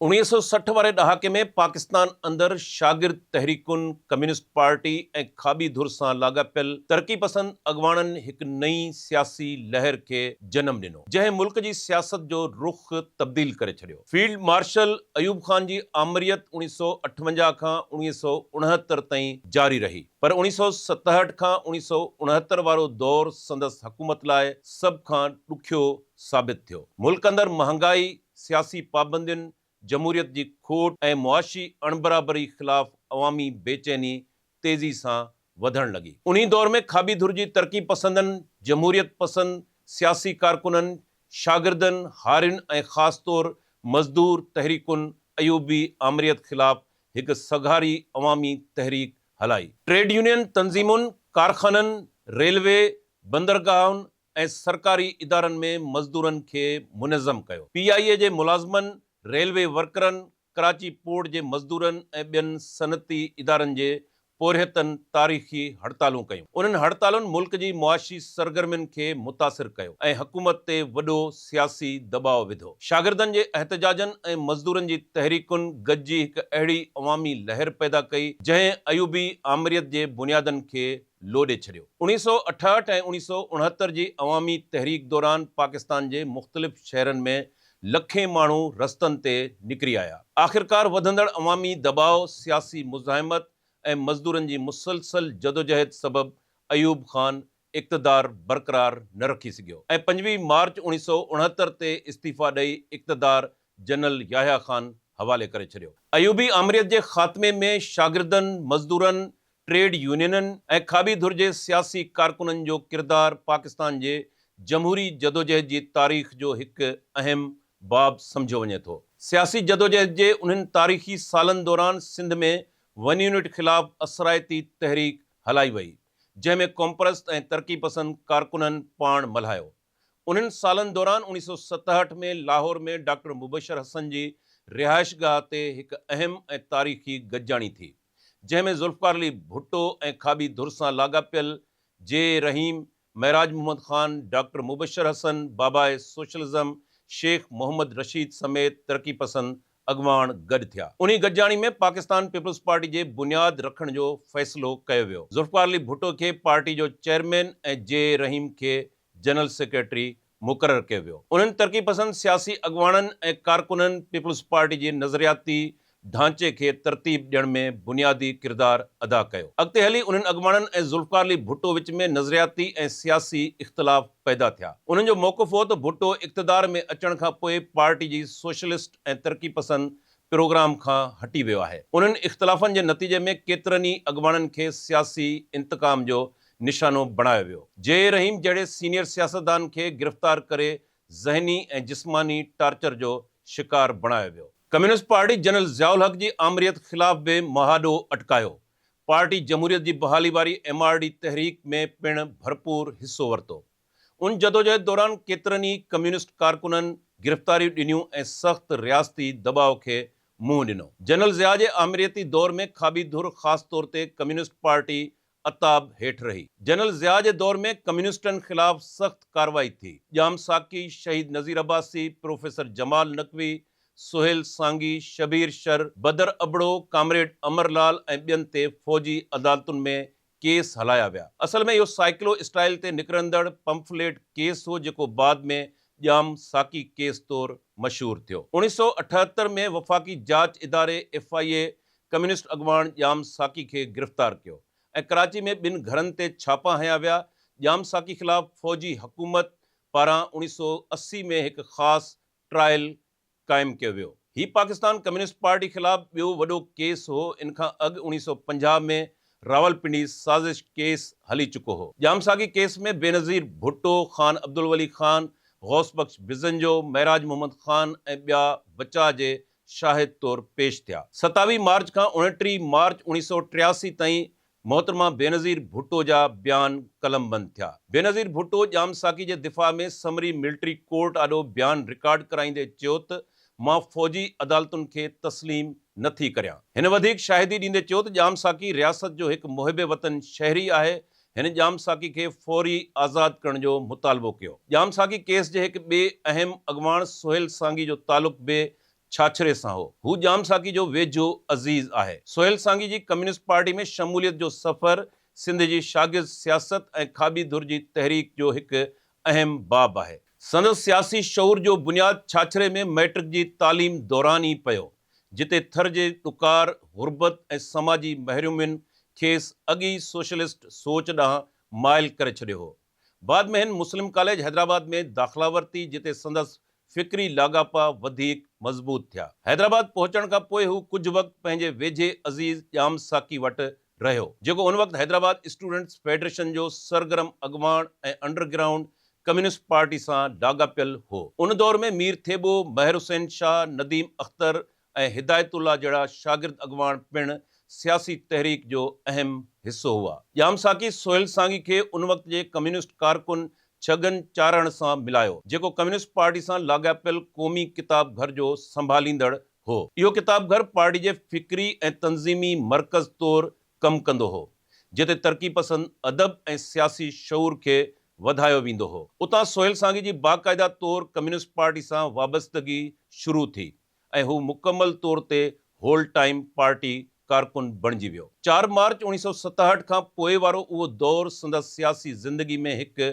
1960 واري ڏهاڪي ۾ پاڪستان اندر شاگرد تحريڪن، ڪميونسٽ پارٽي ۽ کاٻي ڌر سان لاڳاپيل ترقي پسند اڳواڻن هڪ نئين سياسي لهر کي جنم ڏنو، جنهن ملڪ جي سياست جو رخ تبديل ڪري ڇڏيو. فيلڊ مارشل ايوب خان جي آمريت 1958 کان 1969 تائين جاري رهي، پر 1967 کان 1969 وارو دور سندس حڪومت لاء سڀ کان ڏکيو ثابت ٿيو. ملڪ اندر مهانگائي، سياسي پابندين، جمهوريت جي کوٽ ۽ معاشي اڻبرابري خلاف عوامي بيچيني تيزي سان وڌڻ لڳي. انهي دور ۾ کاٻي ڌر جي ترقي پسندن، جمهوريت پسند سياسي ڪارڪنن، شاگردن، هارين ۽ خاص طور مزدور تحريڪن ايوبي آمريت خلاف هڪ سگهاري عوامي تحريڪ هلائي. ٽريڊ يونين تنظيمن، ڪارخانن، ريلوي، بندرگاهن ۽ سرڪاري ادارن ۾ مزدورن کي منظم ڪيو. پي آء اي جي ملازمن، ريلوي ورڪرن، ڪراچي پورٽ جي مزدورن ۽ ٻين صنعتي ادارن جي پورهيتن تاريخي هڙتالون ڪيون. انهن هڙتالن ملڪ جي معاشي سرگرمين کي متاثر ڪيو ۽ حڪومت تي وڏو سياسي دٻاء وڌو. شاگردن جي احتجاجن ۽ مزدورن جي تحريڪن گڏجي هڪ اهڙي عوامي لهر پيدا ڪئي، جنهن ايوبي آمريت جي بنيادن کي لوڏي ڇڏيو. 1968 ۽ 1969 جي عوامي تحريڪ دوران پاڪستان جي مختلف شهرن ۾ لکين ماڻهو رستن تي نڪري آيا. آخرڪار وڌندڙ عوامي دٻاء، سياسي مزاحمت ۽ مزدورن جي مسلسل جدوجهد سبب ايوب خان اقتدار برقرار نه رکي سگهيو ۽ 25 مارچ 1969 تي استعيفيٰ ڏئي اقتدار جنرل يحيٰ خان حوالي ڪري ڇڏيو. ايوبي آمريت جي خاتمي ۾ شاگردن، مزدورن، ٽريڊ يونينن ۽ کاٻي ڌر جي سياسي ڪارڪنن جو ڪردار پاڪستان جي جمهوري جدوجهد جي تاريخ جو هڪ اهم باب سمجهيو وڃي ٿو. سياسي جدوجهد جي انهن تاريخي سالن دوران سنڌ ۾ ون يونٽ خلاف اثرائتي تحريڪ هلائي وئي، جنهن ۾ قومپرست ۽ ترقي پسند ڪارڪنن پاڻ ملهايو. انهن سالن دوران 1967 ۾ لاهور ۾ ڊاڪٽر مبشر حسن جي رهائشگاهه تي هڪ اهم ۽ تاريخي گڏجاڻي ٿي، جنهن ۾ ذوالفقار علي ڀٽو ۽ کاٻي ڌر سان لاڳاپيل جي اي رحيم، معراج محمد خان، ڊاڪٽر مبشر حسن، باباء سوشلزم شيخ محمد رشيد سميت ترقي پسند اڳواڻ گڏ ٿيا. انهي گڏجاڻي ۾ پاڪستان پيپلز پارٽي جي بنياد رکڻ جو فيصلو ڪيو ويو. ذوالفقار علي ڀٽو کي پارٽي جو چيئرمين ۽ جي اي رحيم کي جنرل سيڪريٽري مقرر ڪيو ويو. انهن ترقي پسند سياسي اڳواڻن ۽ ڪارڪنن پيپلز پارٽي جي نظرياتي ڍانچي کي ترتيب ڏيڻ ۾ بنيادي ڪردار ادا ڪيو. اڳتي هلي انهن اڳواڻن ۽ ذوالفقار علي ڀٽو وچ ۾ نظرياتي ۽ سياسي اختلاف پيدا ٿيا. انهن جو موقف هو ته ڀٽو اقتدار ۾ اچڻ کان پوء پارٽي جي سوشلسٽ ۽ ترقي پسند پروگرام کان هٽي ويو آهي. انهن اختلافن جي نتيجي ۾ ڪيترن ئي اڳواڻن کي سياسي انتقام جو نشانو بڻايو ويو. جي اي رحيم جهڙي سينيئر سياستدان کي گرفتار ڪري ذهني ۽ جسماني ٽارچر جو شڪار بڻايو ويو. Communist party general Zia ul Haq جي آمريت خلاف به مهاڏو اٽڪايو. پارٽي جمهوريت جي بحالي واري ايم آر ڊي تحريڪ ۾ پڻ ڀرپور حصو ورتو. ان جدوجهد دوران ڪيترن ئي ڪميونسٽ ڪارڪنن گرفتاريون ڏنيون ۽ سخت رياستي دٻاء کي منهن ڏنو. جنرل ضياء جي آمريتي دور ۾ کاٻي ڌر خاص طور تي ڪميونسٽ پارٽي عتاب هيٺ رهي. جنرل ضياء جي دور ۾ ڪميونسٽن خلاف سخت ڪارروائي ٿي. ڄام ساقي، شهيد نذير عباسي، پروفيسر جمال نقوي، سهيل سانگي، شبير شر، بدر ابڙو، ڪامريڊ امر لال ۽ ٻين تي فوجي عدالتن ۾ ڪيس هلايا ويا. اصل ۾ اهو سائيڪلو اسٽائيل تي نڪرندڙ پمفليٽ ڪيس هو جيڪو بعد ۾ ڄام ساقي ڪيس طور مشهور ٿيو. 1978 ۾ وفاقي جاچ اداري ايف I A communist اڳواڻ ڄام ساقي کي گرفتار ڪيو ۽ ڪراچي ۾ ٻن گهرن تي ڇاپا هنيا ويا. ڄام ساقي خلاف فوجي حڪومت پاران 1980 ۾ هڪ خاص ٽرائل قائم ڪيو ويو. هي پاڪستان ڪميونسٽ پارٽي خلاف ٻيو وڏو ڪيس هو، ان کان اڳ 1950 ۾ راولپنڊي سازش ڪيس هلي چڪو هو. ڄام ساقي ڪيس ۾ بينظير ڀٽو، خان عبدالولي خان، غوث بخش بزنجو، معراج محمد خان ۽ ٻيا بچاء جي شاهد طور پيش ٿيا. 27 مارچ کان 29 مارچ 1983 تائين محترمه بينظير ڀٽو جا بيان قلمبند ٿيا. بينظير ڀٽو ڄام ساقي جي دفاع ۾ سمري ملٽري ڪورٽ آڏو بيان رڪارڊ ڪرائيندي چيو ته مان فوجي عدالتن کي تسليم نه ٿي ڪريان. هن وڌيڪ شاهدي ڏيندي چيو ته ڄام ساقي رياست جو هڪ محب وطن شهري آهي، هن ڄام ساقي کي فوري آزاد ڪرڻ جو مطالبو ڪيو. ڄام ساقي ڪيس جي هڪ ٻئي اهم اڳواڻ سهيل سانگي جو تعلق به ڇاڇري سان هو. هو ڄام ساقي جو ويجهو عزيز آهي. سهيل سانگي جي ڪميونسٽ پارٽي ۾ شموليت جو سفر سنڌ جي شاگرد سياست ۽ کاٻي ڌر جي تحريڪ جو هڪ اهم باب آهي. سندس سياسي شعور جو بنياد ڇاڇري ۾ مئٽرڪ جي تعليم دوران ئي پيو، جتي ٿر جي ڏڪار، غربت ۽ سماجي محرومين کيس اڳ ئي سوشلسٽ سوچ ڏانهن مائل ڪري ڇڏيو هو. بعد ۾ هن مسلم ڪاليج حيدرآباد ۾ داخلا ورتي، جتي سندس فڪري لاڳاپا وڌيڪ مضبوط ٿيا. حيدرآباد پهچڻ کان پوء هو ڪجهه وقت پنهنجي ويجهي عزيز ڄام ساقي وٽ رهيو، جيڪو ان وقت حيدرآباد اسٽوڊنٽس فيڊريشن جو سرگرم اڳواڻ ۽ انڊر گرائونڊ ڪميونسٽ پارٽي سان لاڳاپيل هو. ان دور ۾ مير ٿيٻو، مهر حسين شاهه، نديم اختر ۽ هدايت الله جهڙا شاگرد اڳواڻ پڻ سياسي تحريڪ جو اهم حصو هئا. ڄام ساقي سهيل سانگي کي ان وقت جي ڪميونسٽ ڪارڪن ڇڳن چارڻ سان ملايو، جيڪو ڪميونسٽ پارٽي سان لاڳاپيل قومي ڪتاب گهر جو سنڀاليندڙ هو. اهو ڪتاب گهر پارٽي جي فڪري ۽ تنظيمي مرڪز طور ڪم ڪندو هو، جتي ترقي پسند ادب ۽ سياسي شعور کي وڌايو ويندو هو. اتان سهيل سانگي جي باقاعده طور ڪميونسٽ پارٽي سان وابستگي شروع ٿي. ۽ هو مڪمل طور تي هول ٽائيم پارٽي ڪارڪن بڻجي ويو. چار مارچ 1967 کان پوء وارو اهو دور سندس سياسي زندگي ۾ هڪ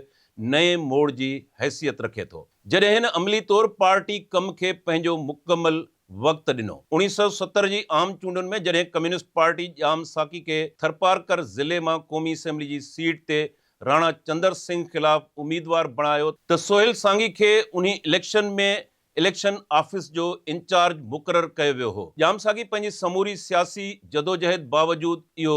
نئين موڙ جي حيثيت رکي ٿو، جڏهن هن عملي طور پارٽي ڪم کي پنهنجو مڪمل وقت ڏنو. 1970 جي عام چونڊن ۾ جڏهن ڪميونسٽ پارٽي ڄام ساقي کي ٿرپارڪر ضلعي مان قومي اسيمبلي جي سيٽ تي راڻا چندر سنگهه خلاف اميدوار بڻايو ته سهيل سانگي کي انهي اليڪشن ۾ اليڪشن آفيس جو انچارج مقرر ڪيو ويو هو. ڄام ساقي پنهنجي سموري سياسي جدوجهد باوجود اهو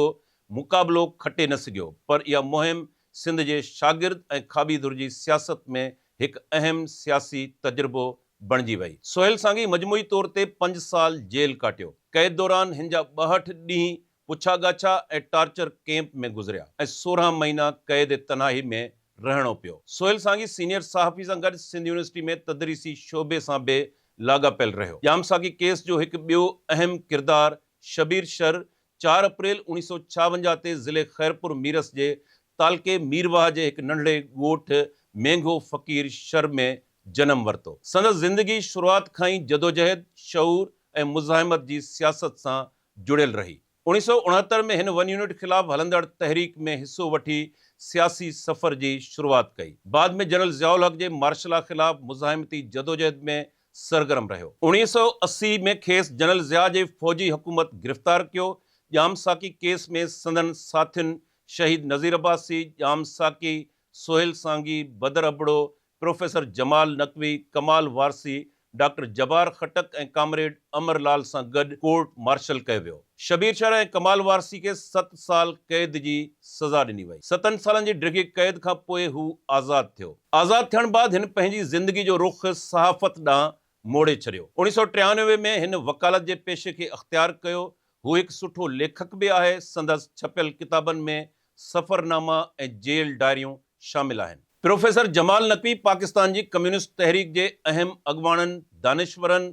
مقابلو کٽي نه سگهيو پر اها مهم سنڌ جي شاگرد ۽ کاٻي ڌر جي سياست ۾ هڪ اهم سياسي تجربو بڻجي وئي. سهيل سانگي مجموعي طور تي پنج سال جيل ڪاٽيو. قيد دوران هن جا 62 ڏينهن پڇا ڳاڇا ۽ ٽارچر ڪئمپ ۾ گذريا ۽ 16 مهينا قيد تنهائي ۾ رهڻو پيو. سهيل سانگي سينيئر صحافي سان گڏ سنڌ يونيورسٽي ۾ تدريسي شعبي سان به لاڳاپيل رهيو. ڄام ساقي ڪيس جو هڪ ٻيو اهم ڪردار شبير شر چار اپريل 1956 تي ضلعي خيرپور ميرس جي تعلقي ميرواهه جي هڪ ننڍڙي ڳوٺ مينگهو فقير شر ۾ جنم ورتو. سندس زندگي شروعات کان ئي جدوجهد، شعور ۽ مزاحمت جي سياست سان جڙيل رهي. 1969 ۾ هن ون يونٽ خلاف هلندڙ تحريڪ ۾ حصو وٺي سياسي سفر جي شروعات ڪئي. بعد ۾ جنرل ضياء الحق جي مارشلا خلاف مزاحمتي جدوجهد ۾ سرگرم رهيو. 1980 ۾ کيس جنرل ضياء جي فوجي حڪومت گرفتار ڪيو. ڄام ساقي ڪيس ۾ سندن ساٿين شهيد نذير عباسي، ڄام ساقي، سهيل سانگي، بدر ابڙو، پروفيسر جمال نقوي، ڪمال وارثي، ڊاڪٽر جبار خٽڪ ۽ ڪامريڊ امر لال سان گڏ ڪورٽ مارشل ڪيو ويو. شبير شر ۽ ڪمال وارثي کي ست سال قيد جي سزا ڏني وئي. ستن سالن جي ڊگهي قيد کان پوء هو آزاد ٿيو. آزاد ٿيڻ بعد هن پنهنجي زندگي جو رخ صحافت ڏانهن موڙي ڇڏيو. 1993 ۾ هن وڪالت جي پيشي کي اختيار ڪيو. هو هڪ سٺو ليکڪ به آهي. سندس ڇپيل ڪتابن ۾ سفرناما ۽ جيل ڊائريون شامل آهن. پروفيسر جمال نقوي پاڪستان جي ڪميونسٽ تحريڪ جي اهم اڳواڻن، دانشورن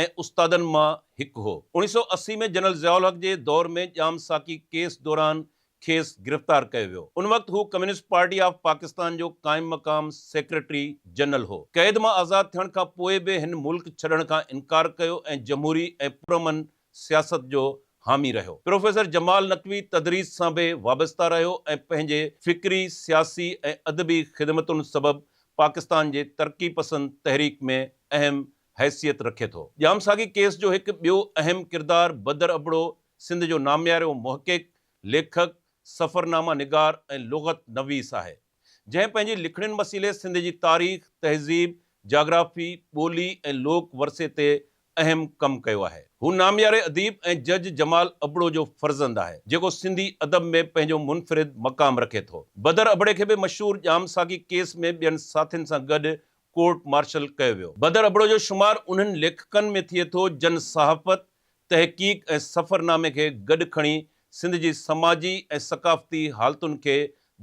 ۽ استادن مان هڪ هو. 1980 ۾ جنرل ضياء الحق جي دور ۾ ڄام ساقي ڪيس دوران کيس گرفتار ڪيو ويو. ان وقت هو ڪميونسٽ پارٽي آف پاڪستان جو قائم مقام سيڪريٽري جنرل هو. قيد مان آزاد ٿيڻ کان پوء به هن ملڪ ڇڏڻ کان انڪار ڪيو ۽ جمهوري ۽ پرامن سياست جو حامي رهيو. پروفيسر جمال نقوي تدريس سان به وابسته رهيو ۽ پنهنجي فڪري، سياسي ۽ ادبي خدمتن سبب پاڪستان جي ترقي پسند تحريڪ ۾ اهم حيثيت رکي ٿو. ڄام ساقي ڪيس جو هڪ ٻيو اهم ڪردار بدر ابڙو سنڌ جو ناميارو محقق، ليکڪ، سفرنامه نگار ۽ لغت نويس آهي. جنهن پنهنجي لکڻين وسيلي سنڌ جي تاريخ، تهذيب، جاگرافي، ٻولي ۽ لوڪ ورثي تي اهم ڪم ڪيو آهي. هو نامياري اديب ۽ جج جمال ابڙو جو فرزند آهي، جيڪو سنڌي ادب ۾ پنهنجو منفرد مقام رکي ٿو. بدر ابڙي کي به مشهور ڄام ساقي ڪيس ۾ ٻين ساٿين سان گڏ ڪورٽ مارشل ڪيو ويو. بدر ابڙو جو شمار انهن ليکڪن ۾ ٿئي ٿو، جن صحافت، تحقيق ۽ سفرنامي کي گڏ کڻي سنڌ جي سماجي ۽ ثقافتي حالتن کي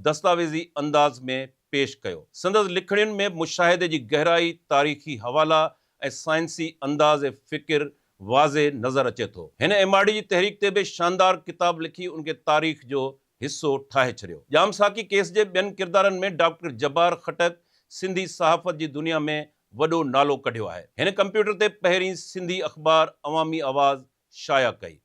دستاويزي انداز ۾ پيش ڪيو. سندس لکڻين ۾ مشاهدي جي گهرائي، تاريخي حوالا ۽ سائنسي انداز فڪر واضح نظر اچي ٿو. هن ايم آر ڊي جي تحريڪ تي به شاندار ڪتاب لکي ان کي تاريخ جو حصو ٺاهي ڇڏيو. ڄام ساقي ڪيس جي ٻين ڪردارن ۾ ڊاڪٽر جبار خٽڪ سنڌي صحافت جي دنيا ۾ وڏو نالو ڪڍيو آهي. هن ڪمپيوٽر تي پهرين سنڌي اخبار عوامي آواز شايع ڪئي.